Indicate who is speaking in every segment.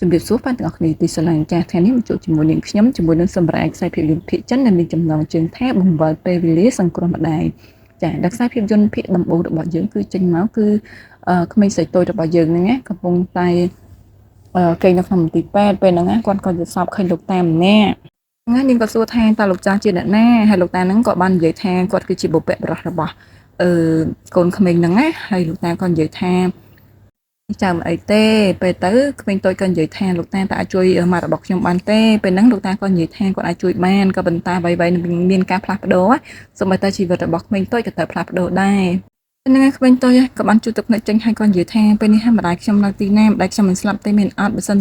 Speaker 1: ជំរាបសួរបងប្អូនទាំងអស់គ្នាទីស្រឡាញ់ចាស់ថ្ងៃនេះមកជួបជាមួយនាងខ្ញុំជាមួយនឹងសម្រាប់ខ្សែភាពយន្តភាគចិនដែលមានចំណងជើងថាបង្វិលពេលវេលាសង្គ្រោះម្ដាយចាដល់ខ្សែភាពយន្តភាគដំបូងរបស់យើងគឺចេញមកគឺក្មេងស្រីតូចរបស់យើងហ្នឹងណាកំពុងតែគេងនៅក្នុងមន្ទីរពេទ្យពេលហ្នឹងណាគាត់ក៏យល់សប្តិឃើញលោកតាម្នាក់ណានាងក៏សួរថាតើលោកចាស់ជាអ្នកណាហើយលោកតាហ្នឹងក៏បាននិយាយថាគាត់គឺជាបុព្វបុរសរបស់អឺកូនក្មេងហ្នឹងណាហើយលោកតាក៏និយាយថា ចាំអីទេពេលទៅក្មេងតូចក៏និយាយថាលោកតាតើអាចជួយម៉ាក់របស់ខ្ញុំបានទេពេលហ្នឹងលោកតាក៏និយាយថាគាត់អាចជួយបានក៏ប៉ុន្តែអ្វីៗនឹងមានការផ្លាស់ប្ដូរសូម្បីតែជីវិតរបស់ក្មេងតូចក៏ត្រូវផ្លាស់ប្ដូរដែរហ្នឹងហើយក្មេងតូចក៏បានជួយទឹកភ្នែកចេញហើយក៏និយាយថាពេលនេះហើយម្ដាយខ្ញុំនៅទីណាម្ដាយខ្ញុំមិនស្លាប់ទេមានអត់បើសិន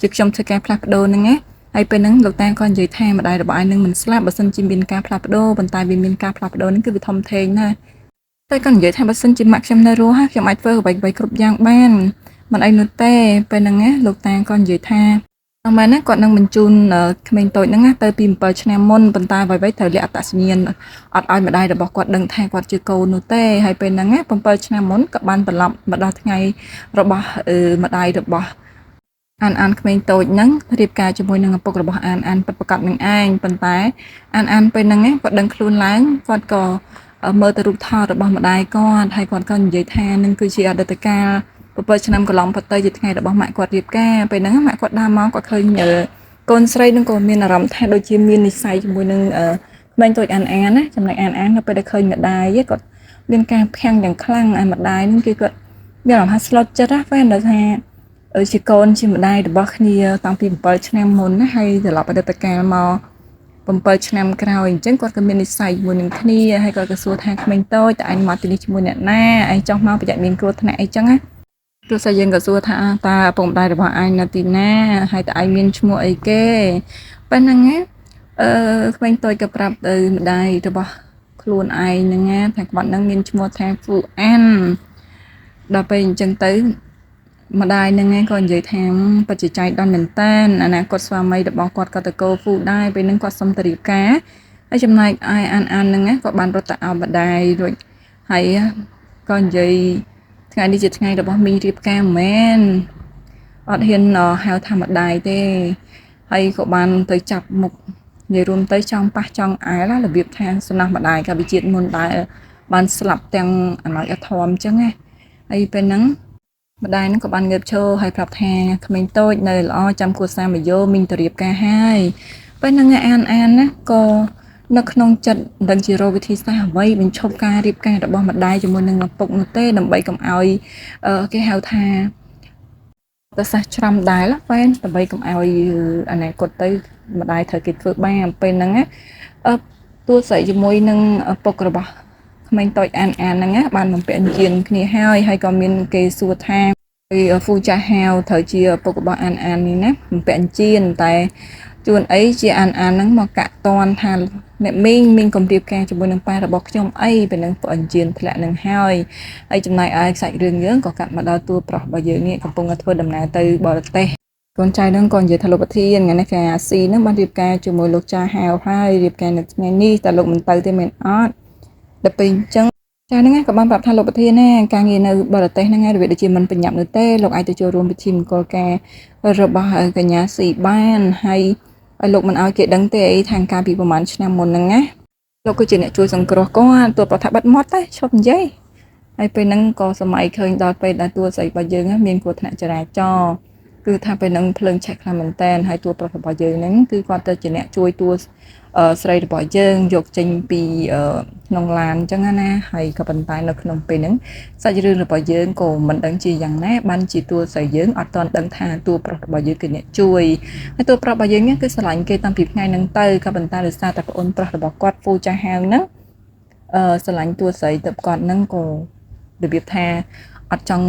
Speaker 1: ជាខ្ញុំធ្វើការផ្លាស់ប្ដូរហ្នឹងណាហើយពេលហ្នឹងលោកតាក៏និយាយថាម្ដាយរបស់ឯងនឹងមិនស្លាប់បើសិនជាមានការផ្លាស់ប្ដូរប៉ុន្តែវាមានការផ្លាស់ប្ដូរហ្នឹងគឺវាធំធេងណាស់តែក៏និយាយថាបើសិនជាម៉ាក់ខ្ញុំនៅរស់ខ្ញុំអាចធ្វើអ្វីៗគ្រប់យ៉ាងបានមិនអីនោះទេពេលហ្នឹងណាលោកតាក៏និយាយថាអមែនណាគាត់នឹងបញ្ជូនក្មេងតូចហ្នឹងណាទៅពី7ឆ្នាំមុនប៉ុន្តែអ្វីៗត្រូវលាក់អត្តសញ្ញាណអត់ឲ្យម្ដាយរបស់គាត់ដឹងថាគាត់ជាកូននោះទេហើយពេលហ្នឹងណា7ឆ្នាំមុនក៏បានត្រឡប់មកដល់ថ្ងៃរបស់ម្ដាយរបស់អានអានក្មេងតូចហ្នឹងរៀបការជាមួយនឹងឪពុករបស់អានអានពិតប្រាកដនឹងឯងប៉ុន្តែអានអានពេលហ្នឹងគាត់ដឹងខ្លួនឡើងគាត់ក៏មើលទៅរូបថតរបស់ម្ដាយគាត់ហើយគាត់ក៏និយាយថានឹងគឺជាអតីតកាល7ឆ្នាំកន្លងផុតទៅជាថ្ងៃរបស់ម៉ាក់គាត់រៀបការពេលហ្នឹងម៉ាក់គាត់ដើរមកគាត់ឃើញកូនស្រីនឹងក៏មានអារម្មណ៍ថាដូចជាមាននិស្ស័យជាមួយនឹងក្មេងតូចអានអានណាចំណែកអានអាននៅពេលដែលឃើញម្ដាយគាត់មានការភាំងយ៉ាងខ្លាំងអាម្ដាយនឹងគឺគាត់មានអារម្មណ៍ថាស្លុតចិត្តណាហ្វែនដល់ថាជាកូនជាម្ដាយរបស់គ្នាតាំងពី7ឆ្នាំមុនណាហើយត្រឡប់អតីតកាលមក7ឆ្នាំក្រោយអញ្ចឹងគាត់ក៏មាននិស្ស័យជាមួយនឹងគ្នាហើយគាត់ក៏សួរថាក្មេងតូចតើឯងមកទីនេះជាមួយអ្នកណាឯងចង់មកប្រយ័ត្នមានគ្រោះថ្នាក់អីចឹងណាទោះស្អីយើងក៏សួរថាតើឪពុកម្ដាយរបស់ឯងនៅទីណាហើយតើឯងមានឈ្មោះអីគេប៉ុណ្ណឹងណាអឺក្មេងតូចក៏ប្រាប់ទៅម្ដាយរបស់ខ្លួនឯងហ្នឹងណាថាគាត់ហ្នឹងមានឈ្មោះថាហ្វូអានដល់ពេលអញ្ចឹងទៅម្ដាយហ្នឹងឯងក៏និយាយថាបច្ចចៃដល់មែនតានអនាគតស្វាមីរបស់គាត់ក៏តកោហ្វូដែរពេលហ្នឹងគាត់សុំទៅរៀបការហើយចំណែកឯអានអានហ្នឹងក៏បានរត់ទៅឲ្យម្ដាយរួចហើយក៏និយាយថ្ងៃនេះជាថ្ងៃរបស់មីងរៀបការមែនអត់ហ៊ានហៅថាម្ដាយទេហើយក៏បានទៅចាប់មុខនិយាយរួមទៅចង់ប៉ះចង់អែលរបៀបថាសំណោះម្ដាយកាលពីជាតិមុនដែលបានស្លាប់ទាំងអណោចអធមអញ្ចឹងណាហើយពេលហ្នឹងម្ដាយហ្នឹងក៏បានងើបឈរហើយប្រាប់ថាក្មេងតូចនៅល្អចាំគួរសាមយោមីងទៅរៀបការហើយពេលហ្នឹងអានអានណាក៏នៅក្នុងចិត្តមិនដឹងជារកវិធីសាស្ត្រអ្វីបញ្ឈប់ការរៀបការរបស់ម្ដាយជាមួយនឹងឪពុកនោះទេដើម្បីកុំឲ្យគេហៅថាប្រសាសន៍ច្រាំដែលហ្វែនដើម្បីកុំឲ្យអនាគតទៅម្ដាយត្រូវគេធ្វើបាបពេលហ្នឹងណាអឺតួស្រីជាមួយនឹងឪពុករបស់ក្មេងតូចអានអានហ្នឹងណាបានបំពាក់ជៀនគ្នាហើយហើយក៏មានគេសួរថាហ្វូចាហាវត្រូវជាឪពុករបស់អានអាននេះណាបំពាក់ជៀនតែជួនអីជាអានអានហ្នឹងមកកាក់តន់ថាអ្នកមីងមីងកុំរៀបការជាមួយនឹងប៉ារបស់ខ្ញុំអីពេលហ្នឹងពួកអញ្ជៀនធ្លាក់នឹងហើយហើយចំណែកឯខ្សាច់រឿងយើងក៏កាត់មកដល់តួប្រុសរបស់យើងនេះកំពុងតែធ្វើដំណើរទៅបរទេសកូនចៅហ្នឹងក៏និយាយថាលោកប្រធានថ្ងៃនេះកាស៊ីហ្នឹងបានរៀបការជាមួយលោកចាហាវហើយរៀបការនៅថ្ងៃនេះតែលោកមិនទៅទេមែនអត់ដល់ពេលអញ្ចឹងចាហ្នឹងក៏បានប្រាប់ថាលោកប្រធានណាការងារនៅបរទេសហ្នឹងវាដូចជាមិនប្រញាប់នោះទេលោកអាចទៅចូលរួមពិធីមង្គលការរបស់កញ្ញាស៊ីបានហើយឲ្យលោកមិនឲ្យគេដឹងទេអីខាងការពីប្រហែលឆ្នាំមុនហ្នឹងណាលោកគឺជាអ្នកជួយសង្គ្រោះគាត់តួប្រថាបិទមាត់ទេឈប់និយាយហើយពេលហ្នឹងក៏សម័យឃើញដល់ពេលដែលតួស្អីរបស់យើងមានគ្រោះថ្នាក់ចរាចរណ៍គឺថាពេលហ្នឹងភ្លើងឆេះខ្លាំងមែនតែនហើយតួប្រុសរបស់យើងហ្នឹងគឺគាត់ទៅជាអ្នកជួយតួស្រីរបស់យើងយកចេញពីក្នុងឡានអញ្ចឹងណាហើយក៏ប៉ុន្តែនៅក្នុងពេលហ្នឹងសាច់រឿងរបស់យើងក៏មិនដឹងជាយ៉ាងណាបានជាតួស្រីយើងអត់ទាន់ដឹងថាតួប្រុសរបស់យើងគឺអ្នកជួយហើយតួប្រុសរបស់យើងគឺស្រឡាញ់គេតាំងពីថ្ងៃហ្នឹងទៅក៏ប៉ុន្តែដោយសារតែប្អូនប្រុសរបស់គាត់ហ្វូចាហាវហ្នឹងអឺស្រឡាញ់តួស្រីទៅគាត់ហ្នឹងក៏របៀបថាអត់ចង់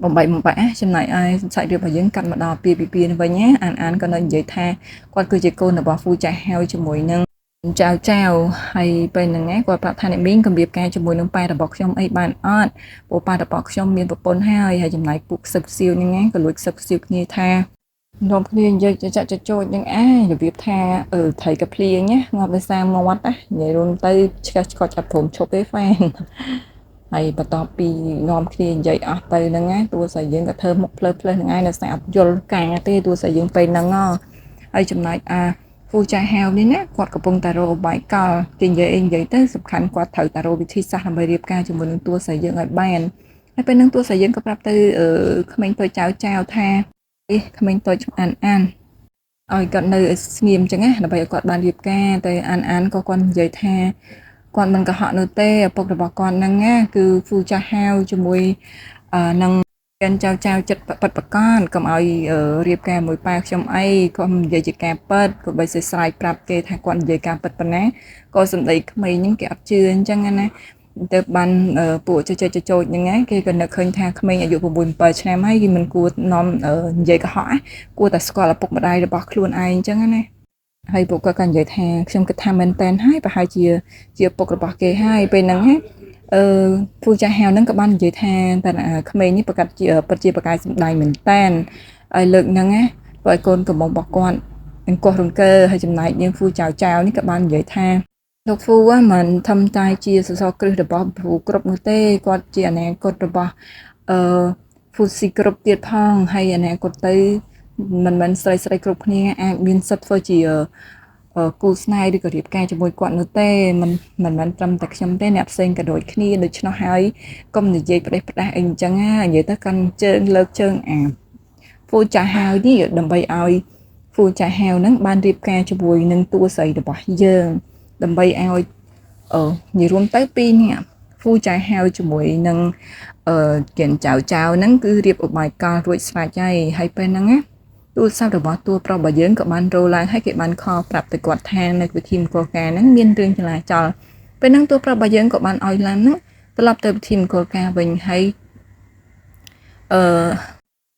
Speaker 1: បំបីបំបាក់ចំណែកឯសាច់រឿងរបស់យើងកាត់មកដល់ពីពីពីវិញណាអានអានក៏នៅនិយាយថាគាត់គឺជាកូនរបស់ហ្វូចាហាវជាមួយនឹងចៅចៅហើយពេលហ្នឹងគាត់ប្រាប់ថាអ្នកមីងគម្រាបការជាមួយនឹងប៉ែរបស់ខ្ញុំអីបានអត់ព្រោះប៉ែរបស់ខ្ញុំមានប្រពន្ធហើយហើយចំណែកពួកខ្សឹបខ្សៀវហ្នឹងក៏លួចខ្សឹបខ្សៀវគ្នាថានាំគ្នានិយាយចាក់ចចោចនឹងឯងរបៀបថាអឺថៃកាភ្លៀងណាងាប់ដោយសារមាត់ណានិយាយរួមទៅឆ្កេះឆ្កត់អត់ព្រមឈប់ទេហ្វែន ហើយបន្ទាប់ពីនាំគ្នានិយាយអស់ទៅហ្នឹងណាតួស្រីយើងក៏ធ្វើមុខភ្លើភ្លើហ្នឹងឯងនៅស្អាតយល់ការទេតួស្រីយើងពេលហ្នឹងហើយចំណែកអាហ្វូចាហាវនេះណាគាត់កំពុងតែរកឧបាយកលគេនិយាយអីនិយាយទៅសំខាន់គាត់ត្រូវតែរកវិធីសាស្ត្រដើម្បីរៀបការជាមួយនឹងតួស្រីយើងឲ្យបានហើយពេលហ្នឹងតួស្រីយើងក៏ប្រាប់ទៅក្មេងតូចចៅចៅថាអេក្មេងតូចអានអានឲ្យគាត់នៅស្ងៀមអញ្ចឹងណាដើម្បីឲ្យគាត់បានរៀបការតែអានអានក៏គាត់និយាយថាគាត់មិនកុហកនោះទេឪពុករបស់គាត់ហ្នឹងណាគឺហ្វូចាហាវជាមួយនឹងកែនចៅចៅចិត្តពិតប្រកបកុំឲ្យរៀបការមួយប៉ាខ្ញុំអីគាត់និយាយជាការពិតក៏បីសេស្រ័យប្រាប់គេថាគាត់និយាយការពិតប៉ុណ្ណាក៏សម្ដីក្មេងហ្នឹងគេអត់ជឿអញ្ចឹងណាទៅបានពួកចចចចហ្នឹងណាគេក៏នឹកឃើញថាក្មេងអាយុ6 7ឆ្នាំហើយគេមិនគួរនាំនិយាយកុហកគួរតែស្គាល់ឪពុកម្ដាយរបស់ខ្លួនឯងអញ្ចឹងណាហើយពួកគាត់ក៏និយាយថាខ្ញុំគិតថាមែនតែនហើយប្រហែលជាជាឪពុករបស់គេហើយពេលហ្នឹងណាអឺពូចាស់ហៅហ្នឹងក៏បាននិយាយថាតែក្មេងនេះប្រកាសជាពិតជាប្រកាយសម្ដែងមែនតែនហើយលើកហ្នឹងណាធ្វើឲ្យកូនកំមុំរបស់គាត់អង្គោះរង្គើហើយចំណែកនាងហ្វូចៅចៅនេះក៏បាននិយាយថាលោកហ្វូមិនធំតែជាសសរគ្រឹះរបស់ហ្វូគ្រប់នោះទេគាត់ជាអនាគតរបស់អឺហ្វូស៊ីគ្រប់ទៀតផងហើយអនាគតទៅមិនមែនស្រីស្រីគ្រប់គ្នាអាចមានសិទ្ធិធ្វើជាគូស្នេហ៍ឬក៏រៀបការជាមួយគាត់នោះទេមិនមិនមែនត្រឹមតែខ្ញុំទេអ្នកផ្សេងក៏ដូចគ្នាដូច្នោះហើយកុំនិយាយផ្ដេសផ្ដាស់អីអញ្ចឹងណានិយាយទៅកាន់ជើងលើកជើងអាហ្វូចាហាវនេះដើម្បីឲ្យហ្វូចាហាវហ្នឹងបានរៀបការជាមួយនឹងតួស្រីរបស់យើងដើម្បីឲ្យនិយាយរួមទៅពីរនាក់ហ្វូចាហាវជាមួយនឹងគៀនចៅចៅហ្នឹងគឺរៀបឧបាយកលរួចស្រេចហើយហើយពេលហ្នឹងណាទូរស័ព្ទរបស់តួប្រុសរបស់យើងក៏បានរោឡើងហើយគេបានខលប្រាប់ទៅគាត់ថានៅពិធីមង្គលការហ្នឹងមានរឿងចលាចលពេលហ្នឹងតួប្រុសរបស់យើងក៏បានឲ្យឡានហ្នឹងត្រឡប់ទៅពិធីមង្គលការវិញហើយអឺ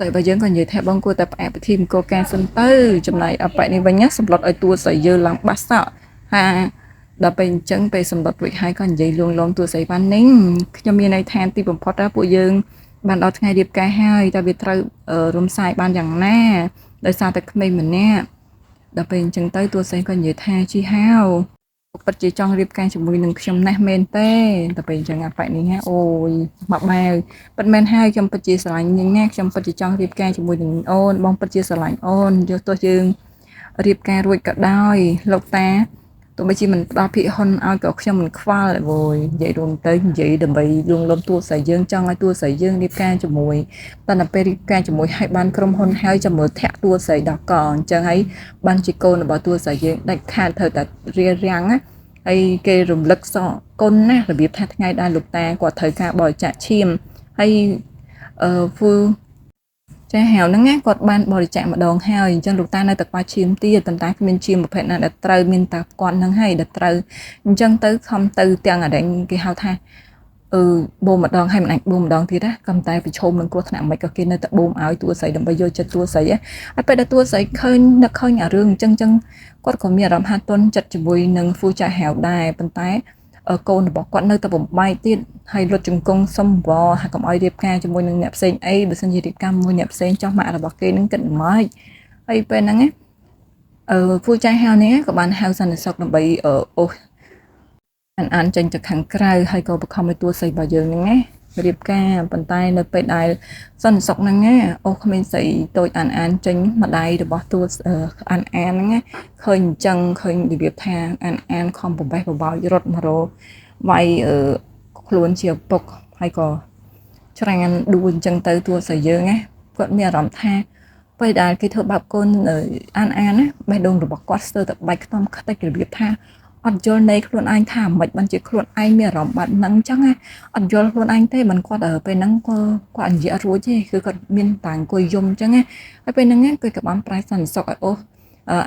Speaker 1: តែបើយើងក៏និយាយថាបងគួរតែផ្អាកពិធីមង្គលការសិនទៅចំណែកអបិនេះវិញណាសម្លុតឲ្យតួស្រីយើងឡើងបាសសក់ហាដល់ពេលអញ្ចឹងពេលសម្លុតរួចហើយក៏និយាយលួងលោមតួស្រីបាននេះខ្ញុំមានន័យថាទីបំផុតថាពួកយើងបានដល់ថ្ងៃរៀបការហើយតែវាត្រូវរំសាយបានយ៉ាងណាដោយសារតែក្មេងម្នាក់ដល់ពេលអញ្ចឹងទៅតួស្រីក៏និយាយថាជីហាវពិតជាចង់រៀបការជាមួយនឹងខ្ញុំណាស់មែនទេដល់ពេលអញ្ចឹងអាប៉ែនេះណាអូយមកបាវពិតមែនហើយខ្ញុំពិតជាស្រឡាញ់នាងណាខ្ញុំពិតជាចង់រៀបការជាមួយនឹងអូនបងពិតជាស្រឡាញ់អូនយកទោះយើងរៀបការរួចក៏ដោយលោកតាទោះបីជាមិនផ្ដល់ភាគហ៊ុនឲ្យក៏ខ្ញុំមិនខ្វល់អូយនិយាយរួមទៅនិយាយដើម្បីលួងលោមតួស្រីយើងចង់ឲ្យតួស្រីយើងរៀបការជាមួយតែដល់ពេលរៀបការជាមួយឲ្យបានក្រុមហ៊ុនហើយចាំមើលធាក់តួស្រីដល់កអញ្ចឹងហើយបានជាកូនរបស់តួស្រីយើងដាច់ខាតត្រូវតែរៀបរាំងណាហើយគេរំលឹកសកគុណណារបៀបថាថ្ងៃដែលលោកតាគាត់ត្រូវការបរិច្ចាគឈាមហើយអឺហ្វូចាហៅហ្នឹងណាគាត់បានបរិច្ចាគម្ដងហើយអញ្ចឹងលោកតានៅតែខ្វះឈាមទៀតប៉ុន្តែគ្មានឈាមប្រភេទណាដែលត្រូវមានតែគាត់ហ្នឹងហើយដែលត្រូវអញ្ចឹងទៅខំទៅទាំងអារែងគេហៅថាបូមម្ដងហើយមិនអាចបូមម្ដងទៀតណាក៏តែប្រឈមនឹងគ្រោះថ្នាក់មិនក៏គេនៅតែបូមឲ្យតួស្រីដើម្បីយកចិត្តតួស្រីហើយពេលដែលតួស្រីឃើញនឹកឃើញអារឿងអញ្ចឹងអញ្ចឹងគាត់ក៏មានអារម្មណ៍ហាត់ទន់ចិត្តជាមួយនឹងហ្វូចាហាវដែរប៉ុន្តែកូនរបស់គាត់នៅតែបំបែកទៀតហើយលុតជង្គង់សុំវហាកុំឲ្យរៀបការជាមួយនឹងអ្នកផ្សេងអីបើសិនជារៀបការមួយអ្នកផ្សេងចោះម៉ាក់របស់គេនឹងគិតមិនហើយពេលហ្នឹងណាហ្វូចាហាវនេះក៏បានហៅសន្តិសុខដើម្បីអូសអានចេញទៅខាងក្រៅហើយក៏បង្ខំឲ្យតួស្រីរបស់យើងហ្នឹងណារៀបការប៉ុន្តែនៅពេលដែលសន្តិសុខហ្នឹងណាអូក្មេងស្រីតូចអានអានចេញម្ដាយរបស់តួអានអានហ្នឹងណាឃើញអញ្ចឹងឃើញរបៀបថាអានអានខំបបេះបបោចរត់មករវាយខ្លួនជាឪពុកហើយក៏ច្រានដួលអញ្ចឹងទៅតួស្រីយើងណាគាត់មានអារម្មណ៍ថាពេលដែលគេធ្វើបាបកូនអានអានណាបេះដូងរបស់គាត់ស្ទើរតែបែកខ្ទមខ្ទេចរបៀបថាអត់យល់នៃខ្លួនឯងថាមិនបានជាខ្លួនឯងមានអារម្មណ៍បែបហ្នឹងអញ្ចឹងណាអត់យល់ខ្លួនឯងទេមិនគាត់ពេលហ្នឹងក៏គាត់និយាយអត់រួចទេគឺគាត់មានតាអង្គុយយំអញ្ចឹងណាហើយពេលហ្នឹងគឺក៏បានប្រែសន្តិសុខឲ្យអូស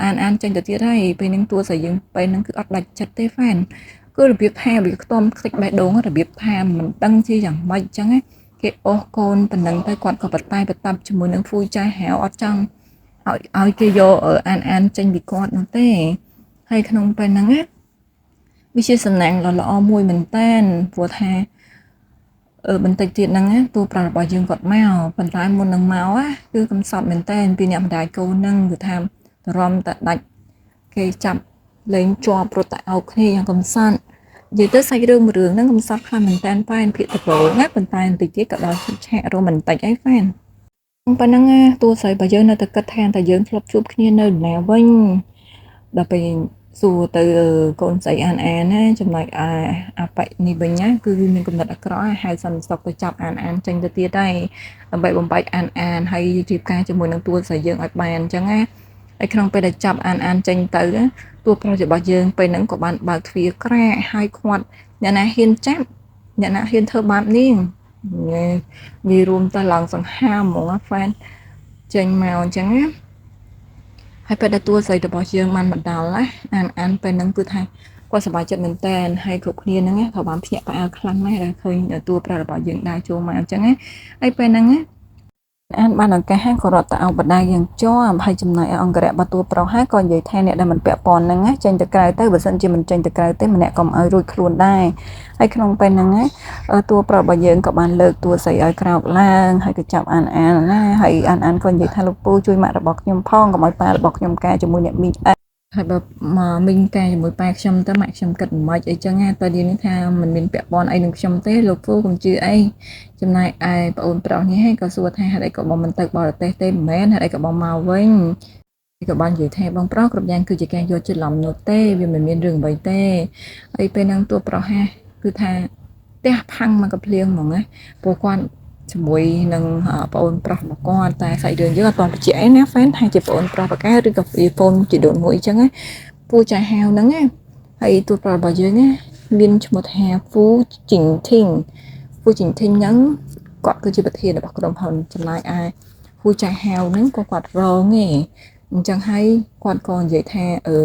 Speaker 1: អានអានចេញទៅទៀតហើយពេលហ្នឹងតួស្រីយើងពេលហ្នឹងគឺអត់ដាច់ចិត្តទេហ្វែនគឺរបៀបថាវាខ្ទមខ្ទេចបេះដូងរបៀបថាមិនដឹងជាយ៉ាងម៉េចអញ្ចឹងណាគេអូសកូនប៉ុណ្ណឹងទៅគាត់ក៏បតែបតាប់ជាមួយនឹងហ្វូចាហាវអត់ចង់ឲ្យគេយកអានអានចេញពីគាត់នោះទេហើយក្នុងពេលហ្នឹងណាវាជាសំណាងដ៏ល្អមួយមែនតែនព្រោះថាបន្តិចទៀតហ្នឹងណាតួប្រុសរបស់យើងគាត់មកប៉ុន្តែមុននឹងមកណាគឺកំសត់មែនតែនពីអ្នកម្ដាយកូនហ្នឹងគឺថាទ្រាំតែដាច់គេចាប់លេងជាប់រត់តែអោបគ្នាយ៉ាងកំសត់ និយាយទៅសាច់រឿងមួយរឿងហ្នឹងកំសត់ខ្លាំងមែនតើ fan ភាគដំបូងណាប៉ុន្តែបន្តិចទៀតក៏ដល់ឆាករ៉ូមែនទិកអី fan ប៉ុណ្ណឹងណាតួស្រីរបស់យើងនៅតែគិតថាតែយើងធ្លាប់ជួបគ្នានៅណាវិញដល់ពេលសួរទៅកូនស្រីអានអានណាចំណែកអាអាប៉ិនេះវិញណាគឺមានកំណត់អាក្រក់ហៅសន្តិសុខទៅចាប់អានអានចេញទៅទៀតហើយដើម្បីបំបែកអានអានហើយរៀបការជាមួយនឹងតួស្រីយើងឲ្យបានអញ្ចឹងណាហើយក្នុងពេលដែលចាប់អានអានចេញទៅតួប្រុសរបស់យើងពេលហ្នឹងក៏បានបើកទ្វារក្រាកហើយខាត់អ្នកណាហ៊ានចាប់អ្នកណាហ៊ានធ្វើបាបនាងនិយាយរួមទៅឡើងសង្ហាហ្មងណា fan ចេញមកអញ្ចឹងណាហើយពេលដែលតួស្រីរបស់យើងបានមកដល់ណាអានអានពេលហ្នឹងគឺថាគាត់សប្បាយចិត្តមែនតើហើយគ្រប់គ្នាហ្នឹងក៏បានភ្ញាក់ផ្អើលខ្លាំងណាស់ដែលឃើញតួប្រុសរបស់យើងដើរចូលមកអញ្ចឹងណាហើយពេលហ្នឹងណាអានបានឱកាសក៏រត់ទៅអោបដៃយ៉ាងជាប់ហើយចំណែកឯអង្គរៈរបស់តួប្រុសហើយក៏និយាយថាអ្នកដែលមិនពាក់ព័ន្ធហ្នឹងណាចេញទៅក្រៅទៅបើសិនជាមិនចេញទៅក្រៅទេម្នាក់ក៏មិនឲ្យរួចខ្លួនដែរហើយក្នុងពេលហ្នឹងណាតួប្រុសរបស់យើងក៏បានលើកតួស្រីឲ្យក្រោកឡើងហើយក៏ចាប់អានអានណាហើយអានអានក៏និយាយថាលោកពូជួយម៉ាក់របស់ខ្ញុំផងកុំឲ្យប៉ារបស់ខ្ញុំការជាមួយអ្នកមីងអីហើយបើមកមីងការជាមួយប៉ាខ្ញុំទៅម៉ាក់ខ្ញុំគិតមិនម៉េចអីចឹងណាតែនេះថាមិនមានពាក់ព័ន្ធអីនឹងខ្ញុំទេលោកពូកុំជឿអីចំណែកឯប្អូនប្រុសនេះក៏សួរថាហេតុអីក៏បងមិនទៅបរទេសទេមិនមែនហេតុអីក៏បងមកវិញក៏បាននិយាយថាបងប្រុសគ្រប់យ៉ាងគឺជាការយកចិត្តឡំនោះទេវាមិនមានរឿងអ្វីទេហើយពេលហ្នឹងតួប្រុសហ่าគឺថាផ្ទះផាំងមកកភ្លៀងហ្មងណាព្រោះគាត់ជាមួយនឹងប្អូនប្រុសរបស់គាត់តែសាច់រឿងយើងអត់ទាន់បញ្ជាក់អីណា fan ថាជាប្អូនប្រុសបកែឬក៏ប្អូនជាដូនមួយអញ្ចឹងណាពូចាហាវហ្នឹងណាហើយតួប្រុសរបស់យើងណាមានឈ្មោះថាហ្វូជីងធីងហ្វូជីងធីងហ្នឹងគាត់គឺជាប្រធានរបស់ក្រុមហ៊ុនចំណែកឯហ្វូចាហាវហ្នឹងក៏គាត់រងឯងអញ្ចឹងហើយគាត់ក៏និយាយថាអឺ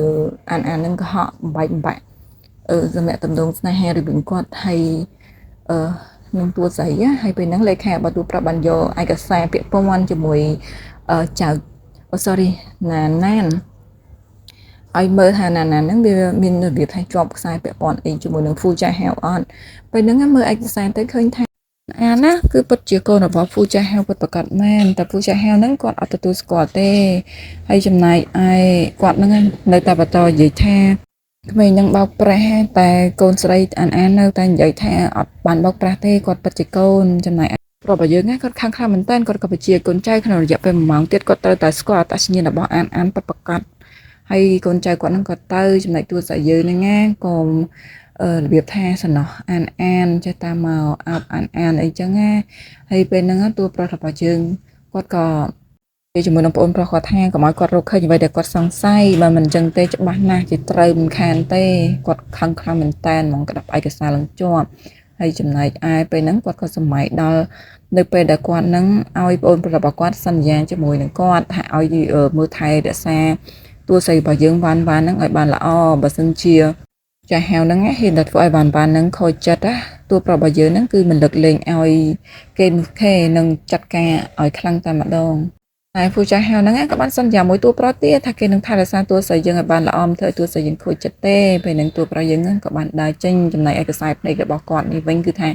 Speaker 1: អានអានហ្នឹងក៏ហក់បំបែកបំបាក់អឺសម្រាប់តំណងស្នេហារវាងគាត់ហើយអឺនឹងតួស្រីហើយពេលហ្នឹងលេខារបស់តួប្រាប់បានយកឯកសារពាក់ព័ន្ធជាមួយចៅអូ sorry ណាណានឲ្យមើលថាណាណាហ្នឹងវាមានរបៀបថាជាប់ខ្សែពាក់ព័ន្ធអីជាមួយនឹង Fuja Hao អត់ពេលហ្នឹងមើលឯកសារទៅឃើញថាអាណាគឺពិតជាកូនរបស់ Fuja Hao ពិតប្រាកដមែនតែ Fuja Hao ហ្នឹងគាត់អត់ទទួលស្គាល់ទេហើយចំណែកឯគាត់ហ្នឹងនៅតែបន្តនិយាយថាក្មេងនឹងបោកប្រាស់តែកូនស្រីអានអាននៅតែនិយាយថាអត់បានបោកប្រាស់ទេគាត់ពិតជាកូនចំណែកប្រុសរបស់យើងណាគាត់ខឹងខ្លាំងមែនតើគាត់ក៏បញ្ជាកូនចៅក្នុងរយៈពេល1ម៉ោងទៀតគាត់ត្រូវតែស្គាល់អត្តសញ្ញាណរបស់អានអានពិតប្រាកដហើយកូនចៅគាត់ហ្នឹងក៏ទៅចំណែកតួស្រីយើងហ្នឹងណាក៏របៀបថាសំណោះអានអានចេះតាមមកអោបអានអានអីចឹងណាហើយពេលហ្នឹងតួប្រុសរបស់យើងគាត់ក៏និយាយជាមួយនឹងប្អូនប្រុសគាត់ថាកុំឲ្យគាត់រកឃើញអ្វីដែលគាត់សង្ស័យបើមិនចឹងទេច្បាស់ណាស់ជាត្រូវមិនខានទេគាត់ខឹងខ្លាំងមែនតែនហ្មងក្តាប់ឯកសារឡើងជាប់ហើយចំណែកឯពេលហ្នឹងគាត់ក៏សម័យដល់នៅពេលដែលគាត់នឹងឲ្យប្អូនប្រុសរបស់គាត់សន្យាជាមួយនឹងគាត់ថាឲ្យមើលថែរក្សាតួស្រីរបស់យើងវ៉ាន់វ៉ាន់ហ្នឹងឲ្យបានល្អបើសិនជាចាស់ហៅហ្នឹងហ៊ានតែធ្វើឲ្យវ៉ាន់វ៉ាន់ហ្នឹងខូចចិត្តណាតួប្រុសរបស់យើងហ្នឹងគឺមិនលើកលែងឲ្យគេនោះទេនឹងចាត់ការឲ្យខ្លាំងតែម្ដងតែពូចាស់ហៅហ្នឹងក៏បានសន្យាមួយតួប្រុសទៀតថាគេនឹងថែរក្សាតួស្រីយើងឲ្យបានល្អមិនធ្វើឲ្យតួស្រីយើងខូចចិត្តទេពេលហ្នឹងតួប្រុសយើងហ្នឹងក៏បានដើរចេញចំណែកឯកសារភ្នែករបស់គាត់នេះវិញគឺថា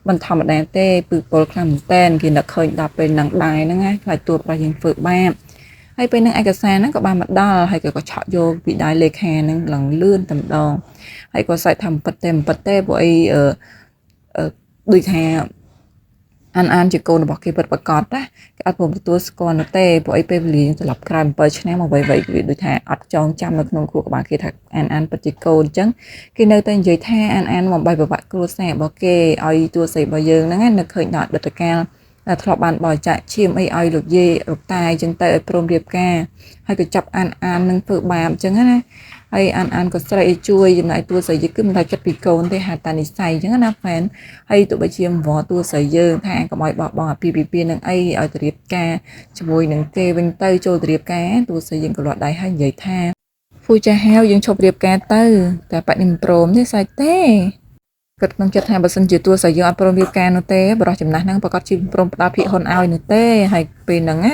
Speaker 1: មិនធម្មតាទេពឺពលខ្លាំងមែនតែនគេនឹកឃើញដល់ពេលហ្នឹងដែរហ្នឹងណាខ្លាចតួប្រុសយើងធ្វើបាបហើយពេលហ្នឹងឯកសារហ្នឹងក៏បានមកដល់ហើយក៏ឆក់យកពីដៃលេខាហ្នឹងឡើងលឿនតែម្ដងហើយក៏សាច់ថាមិនពិតទេមិនពិតទេព្រោះអីអឺដូចថាអានអានជាកូនរបស់គេពិតប្រាកដណាគេអត់ព្រមទទួលស្គាល់នោះទេព្រោះអីពេលវេលាត្រឡប់ក្រោយ7ឆ្នាំអ្វីៗវាដូចថាអត់ចងចាំនៅក្នុងខួរក្បាលគេថាអានអានពិតជាកូនអញ្ចឹងគេនៅតែនិយាយថាអានអានមកបាយប្រវត្តិគ្រួសាររបស់គេឲ្យតួស្រីរបស់យើងហ្នឹងណានៅឃើញដល់អតីតកាលដែលធ្លាប់បានបរិច្ចាគឈាមអីឲ្យលោកយាយលោកតាអញ្ចឹងទៅឲ្យព្រមរៀបការហើយក៏ចាប់អានអាននឹងធ្វើបាបអញ្ចឹងណាហើយអានអានក៏ស្រីឲ្យជួយចំណែកតួស្រីយើងគឺមិនថាចិត្តពីកូនទេហៅតានិស័យអញ្ចឹងណា fan ហើយទោះបីជាវតួស្រីយើងថាកុំឲ្យបោះបង់អាពាហ៍ពិពាហ៍នឹងអីឲ្យទៅរៀបការជាមួយនឹងគេវិញទៅចូលទៅរៀបការតួស្រីយើងក៏លាត់ដៃហើយនិយាយថាហ្វូចាហាវយើងឈប់រៀបការទៅតែបាច់នេះមិនព្រមទេសាច់ទេគាត់ក្នុងចិត្តថាបើសិនជាតួស្រីយើងអត់ព្រមរៀបការនោះទេបរិះចំណាស់ហ្នឹងប្រកាសជាព្រមផ្ដល់ភាគហ៊ុនឲ្យនោះទេហើយពេលហ្នឹងណា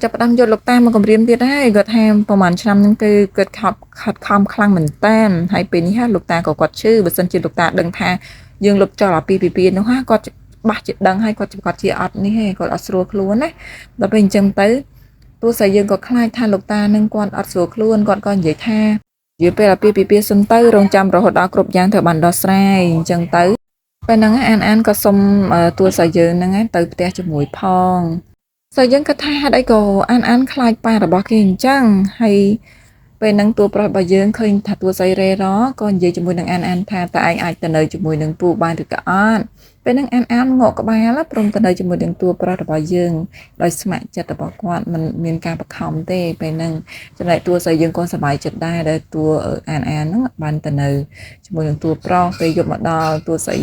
Speaker 1: ចាប់ផ្ដើមយកលោកតាមកគម្រាមទៀតហើយគាត់ថាប្រហែលឆ្នាំហ្នឹងគឺគាត់ខំខិតខំខ្លាំងមែនតានហើយពេលនេះលោកតាក៏គាត់ឈឺបើសិនជាលោកតាដឹងថាយើងលុបចោលអាពីពីពីនោះគាត់បាស់ជាដឹងហើយគាត់គាត់ជាអត់នេះទេគាត់អត់ស្រួលខ្លួនណាដល់ពេលអញ្ចឹងទៅទោះស្រីយើងក៏ខ្លាចថាលោកតានឹងគាត់អត់ស្រួលខ្លួនគាត់ក៏និយាយថា យពេលអាពាហ៍ពិពាហ៍សិនទៅរងចាំរហូតដល់គ្រប់យ៉ាងត្រូវបានដោះស្រាយអញ្ចឹងទៅពេលហ្នឹងអានអានក៏សុំតួស្រីយើងហ្នឹងទៅផ្ទះជាមួយផងស្រីយើងគិតថាហេតុអីក៏អានអានខ្លាចប៉ារបស់គេអញ្ចឹងហើយពេលហ្នឹងតួប្រុសរបស់យើងឃើញថាតួស្រីរេរក៏និយាយជាមួយនឹងអានអានថាតើឯងអាចទៅនៅជាមួយនឹងពូបានឬក៏អត់ពេលហ្នឹងអានអានងក់ក្បាលព្រមទៅនៅជាមួយនឹងតួប្រុសរបស់យើងដោយស្ម័គ្រចិត្តរបស់គាត់មិនមានការបង្ខំទេពេលហ្នឹងចំណែកតួស្រីយើងក៏សប្បាយចិត្តដែរដែលតួអានអានហ្នឹងបានទៅនៅជាមួយនឹងតួប្រុសពេលយប់មកដល់តួស្រី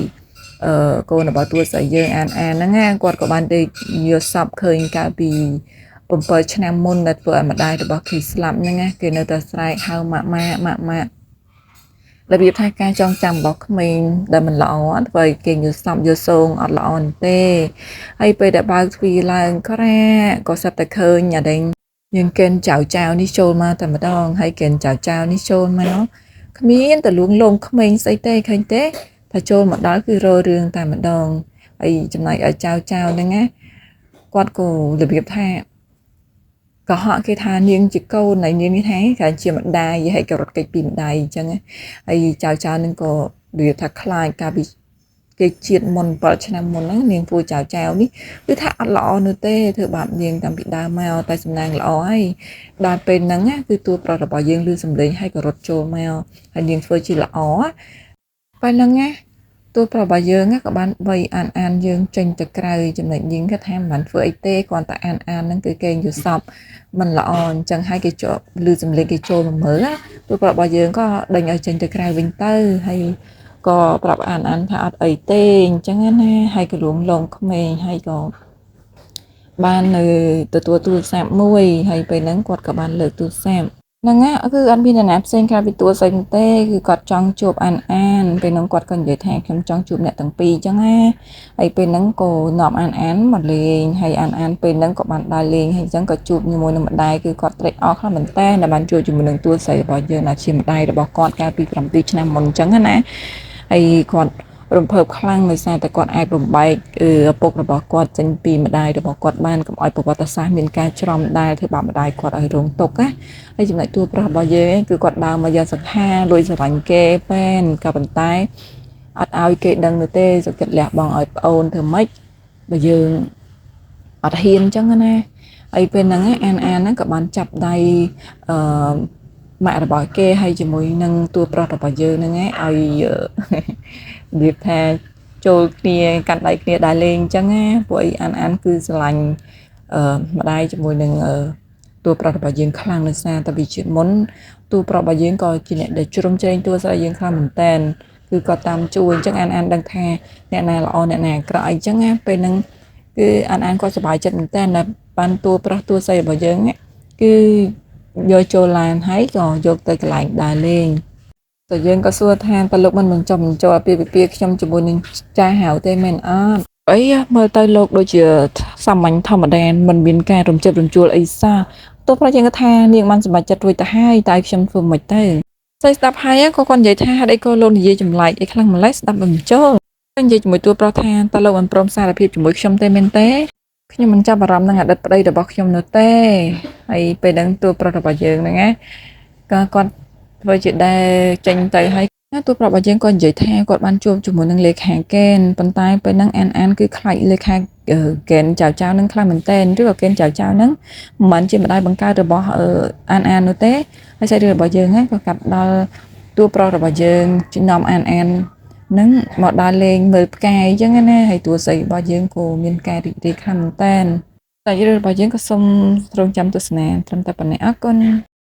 Speaker 1: អឺកូនរបស់តួស្រីយើងអានអានហ្នឹងណាគាត់ក៏បានទៅយកសពឃើញកាលពី7ឆ្នាំមុនដែលធ្វើឲ្យម្ដាយរបស់គេស្លាប់ហ្នឹងណាគេនៅតែស្រែកហៅម៉ាក់ម៉ាក់ម៉ាក់ម៉ាក់របៀបថាការចងចាំរបស់ក្មេងដែលមិនល្អធ្វើឲ្យគេយល់សពយល់សងអត់ល្អនោះទេហើយពេលដែលបើកទ្វារឡើងក្រាក៏សឹកតែឃើញអាដេញយើងកេនចៅចៅនេះចូលមកតែម្ដងហើយកេនចៅចៅនេះចូលមកគ្មានតែលួងលោមក្មេងស្អីទេឃើញទេថាចូលមកដល់គឺរករឿងតែម្ដងហើយចំណែកឲ្យចៅចៅហ្នឹងណាគាត់ក៏របៀបថាកុហកគេថានាងជាកូនហើយនាងនេះថាគេជាម្ដាយហើយក៏រត់គេចពីម្ដាយអញ្ចឹងហើយចៅចៅនឹងក៏របៀបថាខ្លាចកាលពីគេជាតិមុន7ឆ្នាំមុនហ្នឹងនាងពូចៅចៅនេះគឺថាអត់ល្អនោះទេធ្វើបាបនាងតាំងពីដើមមកតែសំណាងល្អហើយដល់ពេលហ្នឹងគឺតួប្រុសរបស់យើងលឺសំឡេងហើយក៏រត់ចូលមកហើយនាងធ្វើជាល្អពេលហ្នឹងណាតួប្រុសរបស់យើងក៏បានបីអានអានយើងចេញទៅក្រៅចំណុចយើងគាត់ថាមិនបានធ្វើអីទេគ្រាន់តែអានអានហ្នឹងគឺគេយល់សពមិនល្អអញ្ចឹងហើយគេជាប់លឺសំឡេងគេចូលមកមើលតួប្រុសរបស់យើងក៏ដេញឲ្យចេញទៅក្រៅវិញទៅហើយក៏ប្រាប់អានអានថាអត់អីទេអញ្ចឹងណាហើយក៏លួងលោមក្មេងហើយក៏បាននៅទទួលទូរស័ព្ទមួយហើយពេលហ្នឹងគាត់ក៏បានលើកទូរស័ព្ទហ្នឹងណាគឺអត់មានអ្នកណាផ្សេងក្រៅពីតួស្រីទេគឺគាត់ចង់ជួបអានអានពេលហ្នឹងគាត់ក៏និយាយថាខ្ញុំចង់ជួបអ្នកទាំងពីរអញ្ចឹងណាហើយពេលហ្នឹងក៏នាំអានអានមកលេងហើយអានអានពេលហ្នឹងក៏បានដើរលេងហើយអញ្ចឹងក៏ជួបជាមួយនឹងម្ដាយគឺគាត់ត្រេកអរខ្លាំងមែនតើដែលបានជួបជាមួយនឹងតួស្រីរបស់យើងដែលជាម្ដាយរបស់គាត់កាលពី7ឆ្នាំមុនអញ្ចឹងណាហើយគាត់រំភើបខ្លាំងដោយសារតែគាត់អាចបំបែកឪពុករបស់គាត់ចេញពីម្ដាយរបស់គាត់បានកុំឲ្យប្រវត្តិសាស្ត្រមានការច្រំដែលធ្វើបាបម្ដាយគាត់ឲ្យរងទុក្ខណាហើយចំណែកតួប្រុសរបស់យើងគឺគាត់ដើរមកយ៉ាងសង្ហាលួចស្រឡាញ់គេពេនក៏ប៉ុន្តែអត់ឲ្យគេដឹងនោះទេសុខចិត្តលះបង់ឲ្យប្អូនធ្វើម៉េចបើយើងអត់ហ៊ានអញ្ចឹងណាហើយពេលហ្នឹងអានអានហ្នឹងក៏បានចាប់ដៃអឺម៉ាក់របស់គេហើយជាមួយនឹងតួប្រុសរបស់យើងហ្នឹងឯងឲ្យរបៀបថាចូលគ្នាកាន់ដៃគ្នាដើរលេងអញ្ចឹងណាពួកអីអានអានគឺស្រឡាញ់អឺម្ដាយជាមួយនឹងតួប្រុសរបស់យើងខ្លាំងដោយសារតែវិជាតិមុនតួប្រុសរបស់យើងក៏ជាអ្នកដែលជ្រុំជ្រែងតួស្រីយើងខ្លាំងមែនតើគឺគាត់តាមជួយអញ្ចឹងអានអានដឹងថាអ្នកណាល្អអ្នកណាអាក្រក់អីចឹងណាពេលហ្នឹងគឺអានអានគាត់សប្បាយចិត្តមែនតើដែលបានតួប្រុសតួស្រីរបស់យើងគឺយកចូលឡានហើយក៏យកទៅកន្លែងដើរលេងតែយើងក៏សួរថាតើលោកមិនបញ្ចុះបញ្ចូលអាពាហ៍ពិពាហ៍ខ្ញុំជាមួយនឹងចាស់ហៅទេមែនអត់អីមើលទៅលោកដូចជាសាមញ្ញធម្មតាមិនមានការរំជើបរំជួលអីសោះទោះប្រយើងក៏ថានាងបានសម្រេចចិត្តរួចទៅហើយតែខ្ញុំធ្វើមិនទៅស្អីស្ដាប់ហើយក៏គាត់និយាយថាហេតុអីក៏លោកនិយាយចម្លែកអីខ្លាំងម្ល៉េះស្ដាប់មិនចូលនិយាយជាមួយតួប្រុសថាតើលោកមិនព្រមសារភាពជាមួយខ្ញុំទេមែនទេខ្ញុំមិនចាប់អារម្មណ៍នឹងអតីតប្តីរបស់ខ្ញុំនោះទេហើយពេលហ្នឹងតួប្រុសរបស់យើងហ្នឹងណាក៏គាត់ធ្វើជាដែរចេញទៅហើយតួប្រុសរបស់យើងក៏និយាយថាគាត់បានជួបជាមួយនឹងលេខាកេនប៉ុន្តែពេលហ្នឹងអានអានគឺខ្លាចលេខាកេនចៅចៅនឹងខ្លាំងមែនតើឬក៏កេនចៅចៅហ្នឹងមិនមែនជាម្ដាយបង្កើតរបស់អានអាននោះទេហើយសាច់រឿងរបស់យើងហ្នឹងក៏កាត់ដល់តួប្រុសរបស់យើងនាំអានអាននឹងមកដើរលេងមើលផ្កាយអញ្ចឹងណាហើយតួស្រីរបស់យើងក៏មានការរីករាយខ្លាំងមែនតើសាច់រឿងរបស់យើងក៏សូមរងចាំទស្សនាត្រឹមតែប៉ុណ្ណេះអរគុណ។